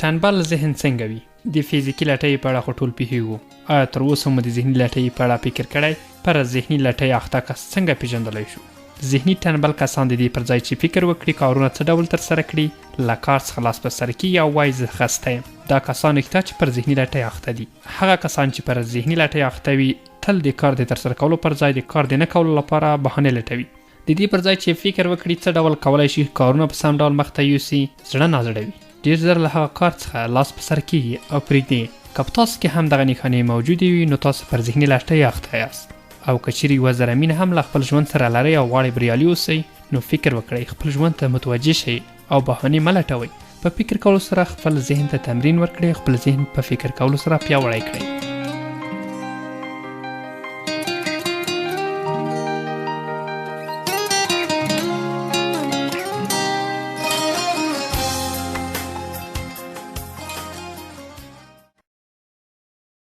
ټنبل ذهن څنګه وي؟ د فزیکي لټۍ په اړه خو ټول پوهیږو. آیا تر اوسه مو د ذهني لټۍ په اړه فکر کړی؟ پر ذهني لټۍ اخته کس څنګه پیژندلی شو؟ ذهني ټنبل کسان د دې پر ځای چې فکر وکړي کارونه څه ډول ترسره کړي، له کار څخه لاس په سر کیږي او وایي زه خسته یم. دا کسان رښتیا چې پر ذهني لټۍ اخته دي. هغه کسان چې پر ذهني لټۍ اخته وي، تل د کار د ترسره کولو پر ځای د کار د نه کولو لپاره بهانې لټوي. د دې پر ځای چې فکر وکړي څه ډول کولای شي کارونه په سم ډول مخته یوسي، زړه نازړه وي. ډېر زر له هغه کار څخه لاس په سر کیږي او پرېږدي. که په تاسو کې هم دغه نښانې موجودې وي، نو تاسو پر ذهني لټۍ اخته یاست. او که چیرې یوه ذره مینه هم له خپل ژوند سره لرئ او غواړئ بریالي اوسئ، نو فکر وکړئ، خپل ژوند ته متوجه شئ او بهانې مه لټوئ. په فکر کولو سره خپل ذهن ته تمرین ورکړئ، خپل ذهن په فکر کولو سره پیاوړی کړئ.